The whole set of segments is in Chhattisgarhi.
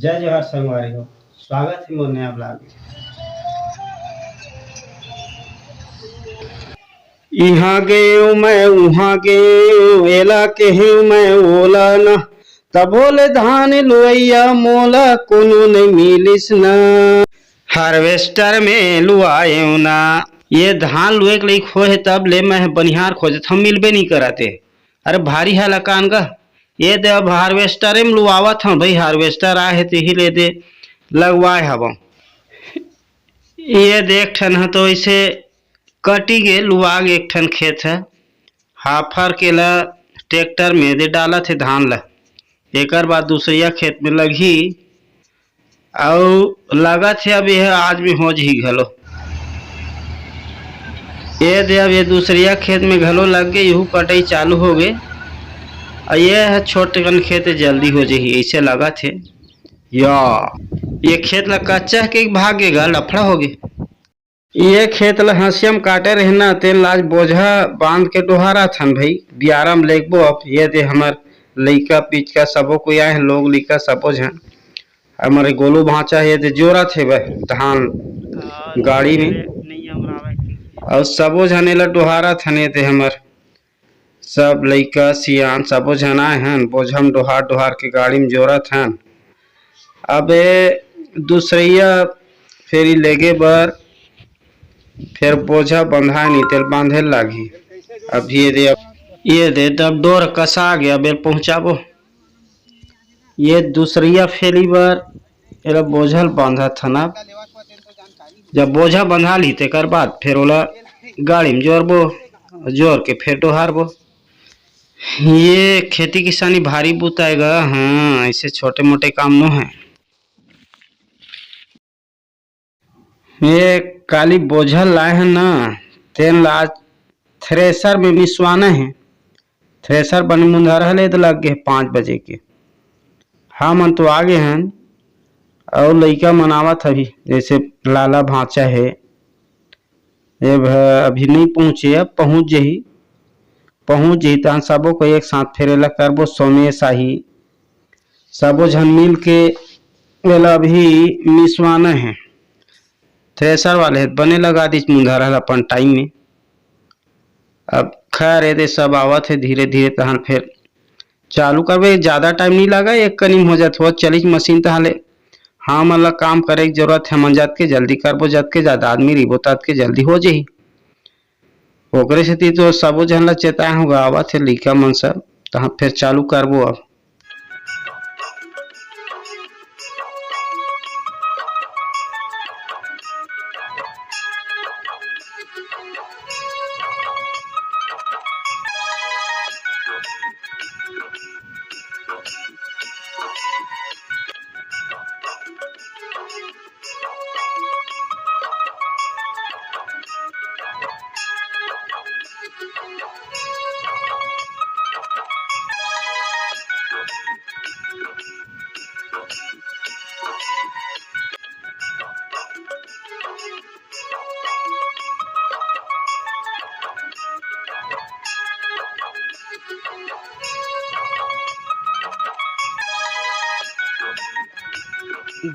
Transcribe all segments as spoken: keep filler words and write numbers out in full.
जय जोहार संगवारी हो, स्वागत है मोर नया ब्लॉग में। इहाँ गेंव मैं उहाँ गेंव, एला केहेंव मैं ओला ना, तभो ले धान लुवइया मोला कोनो नइ मिलिस ना। हार्वेस्टर में लुवाएंव ना, ये धान लुए के लइक होए हे तब ले मैं बनिहार खोजत हंव, मिलबे नइ करत हे। अरे भारी हालाकान गा, ये दे अब हार्वेस्टर में लुवावत हंव भाई, हार्वेस्टर आए हे तेही ले दे लगवाए हवंव। ये दे एक ठन ह तो ऐसे कटी गे, लुवा गे एक ठन खेत ह। हाफर के ला ट्रैक्टर में दे डालत हे धान ला, एकर बाद दूसरिया खेत में लगही। अउ लगत हे अब यह आज में हो जही घलो। ये दे अब ये दूसरिया खेत में घलो लग गे, यहू कटई चालू हो गे। अउ ये ह छोट कन खेत हे, जल्दी हो जही ऐसे लगत हे। या ये खेत ला कच्चा के भाग गे गा, लफड़ा हो गे। ये खेत ल हंसिया म काटे रहे ना, तेन ल आज बोझा बांध के डोहारत हन भाई। बियारा म लेगबो अब। ये दे हमर लइका पिचका सबो कोई आए हैं, लोग लइका सबो झन। हमर गोलू भांचा हे, ये दे जोरत हे भाई धान गाड़ी में। अउ सबो झन एला डोहारत हन, ये दे हमर सब लइका सियान सबो झन आए हन, बोझा म डोहार डोहार के गाड़ी म जोरत हन। अबे दूसरइया फेरी लेगे बर फेर बोझा बंधाए नी, तेल बांधे लागही। अभी ये दे, ये दे, तब डोर कसा गया, बेल पहुंचाबो। ये दूसरइया फेरी बर एला बोझल बांधत हन। अब जब बोझा बंधा ली, तेकर बाद फेर ओला गाड़ी में जोरबो, जोर के फेर डोहारबो। ये खेती किसानी भारी बुता आय गा, हाँ, ऐसे छोटे मोटे काम नो है। ये काली बोझल लाए हैं ना, तेन ला आज थ्रेसर में मिसवाना है। थ्रेसर बने मुंधर हले तो लग गए पाँच बजे के। हमन तो आ गए हन, अउ लइका मन आवत हवी, जैसे लाला भांचा है, ये भ-, अभी नहीं पहुंचे, अब पहुंच जही, पहुंच जही तहन सबो को एक साथ फेरे ला करबो। सोमेश आही, सबो झन मिल के एला अभी मिसवाना है। थ्रेसर वाले हे, बने लगा दीस मुंधर हला अपन टाइम में। अब खैर, ये दे सब आवत हे धीरे धीरे, तहन फिर चालू करबे। ज्यादा टाइम नहीं लगा, एक कनी में हो जात हो चलिस मशीन। तहले हमन ला काम करे के जरूरत है, हमन जात के जल्दी करबो, जात के ज्यादा आदमी रहिबो, तात के जल्दी हो जाही। ओकरे सेती तो सबो झन ला चेताए हूँ गा, आवत हे लइका मन सब, तहाँ फिर चालू करबो अब।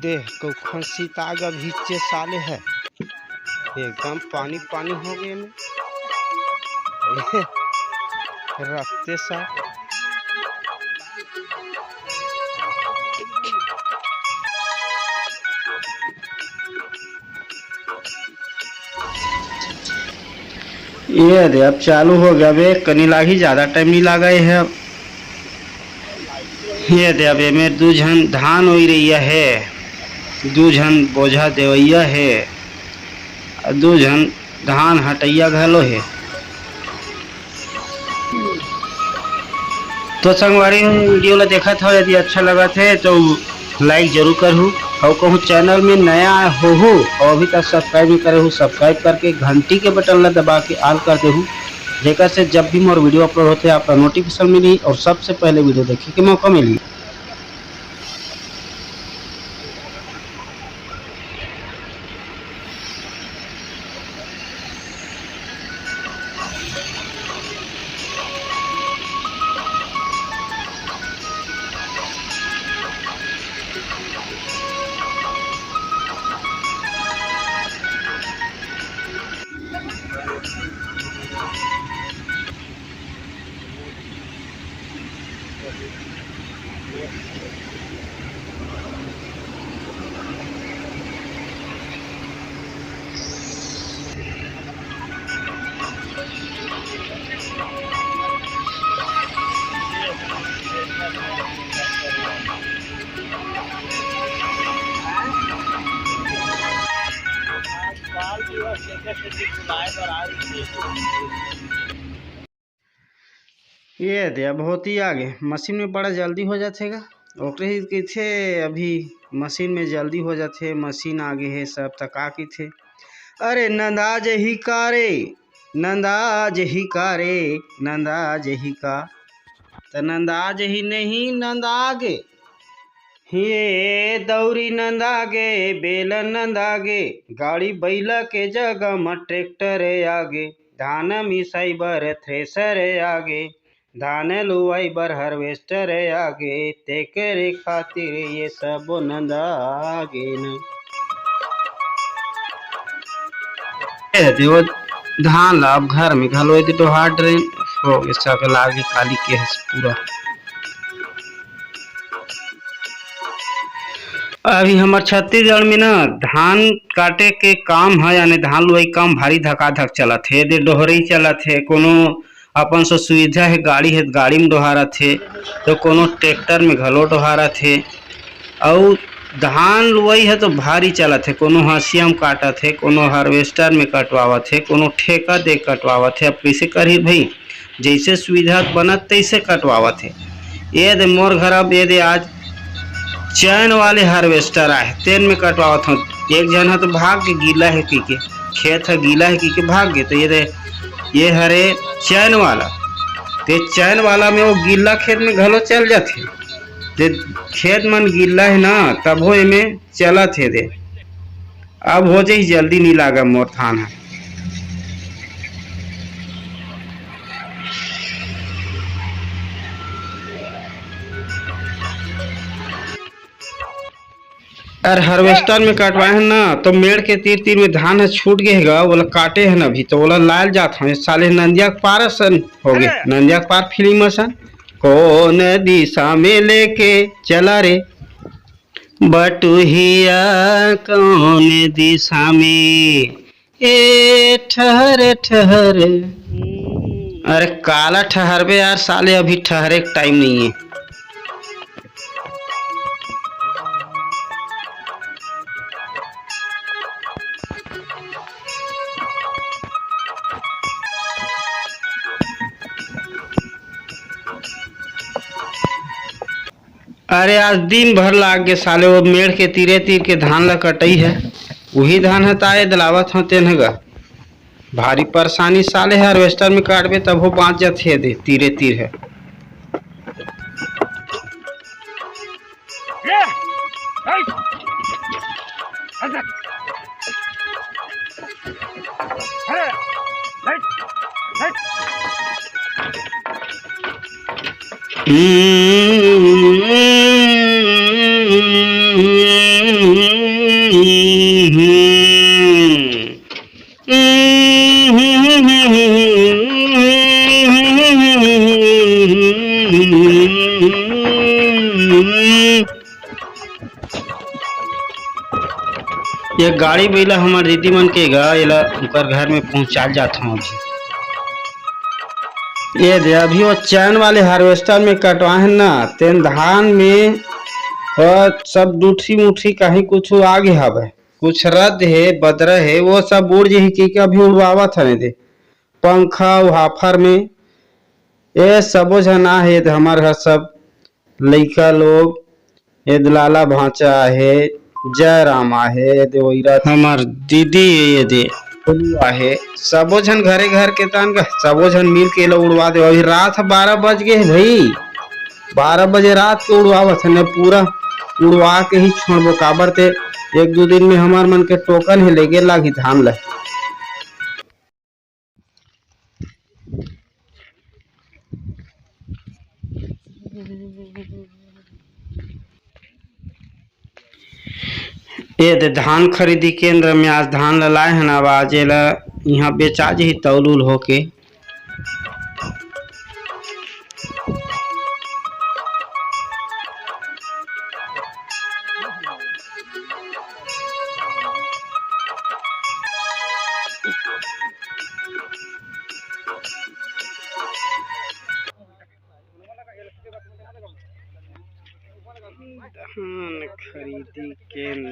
देह को खंसी ताग अभी चे साले है, एकदम पानी पानी हो गए में। रखते सा ये दे, अब चालू हो गया बे, कनी लागी, ज्यादा टाइम नहीं लागा ये है। अब ये दे, अब एमे दू झन धान ओई रहिया है, दू झन बोझा देवैया है, अउ दू झन धान हटैया घलो है। तो संगवारी हो, वीडियो ला देखत हो, यदि अच्छा लगत है तो लाइक जरूर करहू, और कहूँ चैनल में नया होहू और अभी तक सब्सक्राइब नहीं करे हो, सब्सक्राइब करके घंटी के बटन ला दबा के ऑल कर देहू, जेकर से जब भी मोर वीडियो अपलोड होते आपका नोटिफिकेशन मिली और सबसे पहले वीडियो देखे के मौका मिली। ये दे, अब होती आगे, मशीन में बड़ा जल्दी हो जाथे गा। ओकरे ही कहिथे, अभी मशीन में जल्दी हो जाथे, मशीन आगे हे सब, त का कहिथे, "अरे नंदा जही का रे, नंदा जही का रे, नंदा जही का।" त नंदा जही नहीं, नंदा आगे। "हे दौरी नंदा गे, बेलन नंदा गे, गाड़ी बइला के जगह म ट्रैक्टर आगे, धान मिसाई बर थ्रेसर आगे, धान लुवाई बर हार्वेस्टर आगे, तेकरे खातिर ये सबो नंदा आगे न।" ए देवो, धान ला अब घर में घलो एदे डोहार डरेन, हो गे सकला आगे काली के हस पूरा। अभी हमर छत्तीसगढ़ में ना धान काटे के काम ह, यानी धान लुवई काम भारी धकाधक चलत हे। एदे डोहरई चलत हे, कोनो अपन सो सुविधा हे, गाड़ी हे, गाड़ी में डोहारत हे, तो कोनो ट्रैक्टर में घलो डोहारत हे। अउ धान लुवई ह तो भारी चलत हे, कोनो हंसिया में काटत हे, कोनो हार्वेस्टर में कटवावत हे, कोनो ठेका दे कटवावत हे। अब कइसे करही भई, जइसे सुविधा बनत तइसे कटवावत हे। ये दे मोर घर, अब ये दे आज चैन वाले हार्वेस्टर आए, तेन में कटवावत हूँ। एक झन ह तो भाग के, गीला हे कहिके, खेत ह गीला हे कहिके भाग गे। तो ये दे, ये हरे चैन वाला, ते चैन वाला में वो गीला खेत में घलो चल जाथे। ते खेत मन गिल्ला हे ना, तभो एमे चलत हे दे। अब हो जाही, जल्दी नी लागा मोर धान ह। अरे हार्वेस्टर में कटवाए हन ना, तो मेड़ के तीर तीर में धान ह छूट गे हे गा, ओला काटे हन अभी, तो ओला लायल जात हन। साले नंदिया के पार असन हो गे, नंदिया के पार फिल्म असन। कौन दिशा में लेके चला रे बटुहिया, कौन दिशा में, ए ठहर ठहर। अरे काला ठहरबे यार साले, अभी ठहरे के टाइम नहीं है। अरे आज दिन भर लाग गे साले, वो मेड़ के तीरे तीर के धान ला कटई है, उही धान ह ताए दलावत हव तेन ह गा। भारी परेशानी साले, हार्वेस्टर में काटबे तभो बाँच जाथे दे तीरे तीर है। ये गाड़ी बइला हमर दीदी मन के गा, एला ओकर घर में पहुंचाल जात हूं अभी। ये दे, अभी वो चैन वाले हार्वेस्टर में कटवाए हन ना, तेन धान में, अ, सब डूठरी मुठरी कहीं कुछ आ गे हवे, कुछ रद्द हे, बदरा हे, वो सब उड़ जही कहिके अभी उड़वावत हन दे, पंखा अउ हाफर में। ए सबो झन आहे, हमर घर सब लइका लोग, एदे लाला भांचा आहे, जयराम आहे, एदे ओइरा हमर दीदी, एदे गोलू आहे, सबो झन घरे घर के तान गा, सबो झन मिल के एला उड़वा दे। अभी रात ह बारह बज गे हे भई, बारह बजे रात के उड़वावत हन, पूरा उड़वा के ही छोड़बो, काबर ते एक दू दिन में हमर मन के टोकन हे, लेगे लागही धान ल। ए दे धान खरीदी केंद्र में आज धान ल लाए हन, अब आज एला इहाँ बेचा जही तौल उल होके।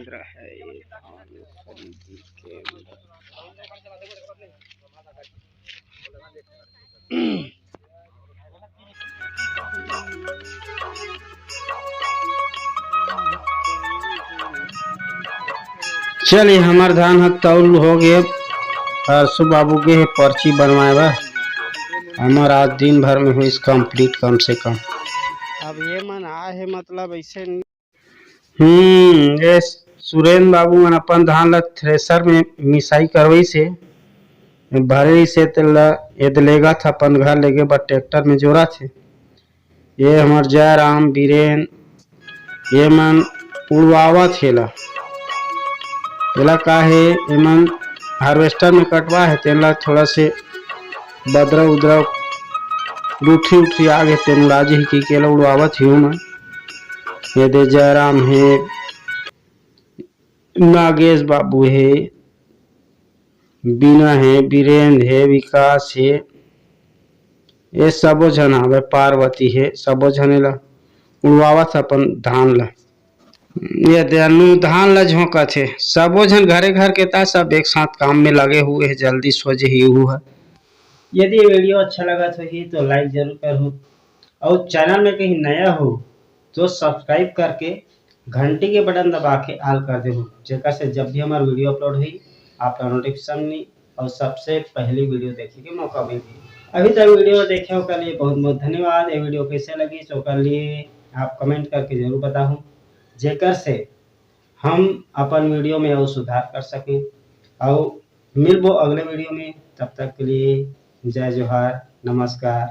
रहा है, ये धान खरीदी के अंदर। चलिए, हमर धान ह तौल हो गे। परसू बाबू गे हे पर्ची बनवाए बर। हमर आज दिन भर में होइस complete कम से कम। अब ये मन आए हे, मतलब ऐसे। हम्म, ये सुरेंद्र बाबू मन अपन धान ला थ्रेसर में मिसाई करवइस हे, भरे से तेला एदे लेगत हे अपन घर लेगे बर ट्रैक्टर में जोरत हे। ये हमर जयराम, बीरेन, ये मन उड़वावत हे एला। एला का हे, एमन हार्वेस्टर में कटवा हे, तेन ला थोड़ा से बदरा उदरा, रूठी उठी आ गे, तेन ला जी की केला उड़वावत हे ओमन। ये दे जयराम हे, नागेश बाबू हे, बीना हे, बीरेंद्र हे, विकास हे, ये सबो झन हवय, पार्वती हे, सबो झन एला उड़वावत हे अपन धान ला। ये दे अनु धान ला झोंकत हे, सबो झन घरे घर के ता सब एक साथ काम में लगे हुए हे, जल्दी सो जही हू ह। यदि ये वीडियो अच्छा लगत होही तो like जरूर करहू, और चैनल में कहीं नया हो तो सब्सक्राइब करके घंटी के बटन दबा के all कर देहू, जेकर से जब भी हमार वीडियो अपलोड होही, आपका नोटिफिकेशन मिली और सबसे पहली वीडियो देखे के मौका मिली। अभी तक वीडियो देखे ओकर लिए बहुत बहुत धन्यवाद। ये वीडियो कैसे लगी, तो ओकर लिए आप कमेंट करके जरूर बताहू, जेकर से हम अपन वीडियो में और सुधार कर सकें। और मिलबो अगले वीडियो में, तब तक के लिए जय जोहार, नमस्कार।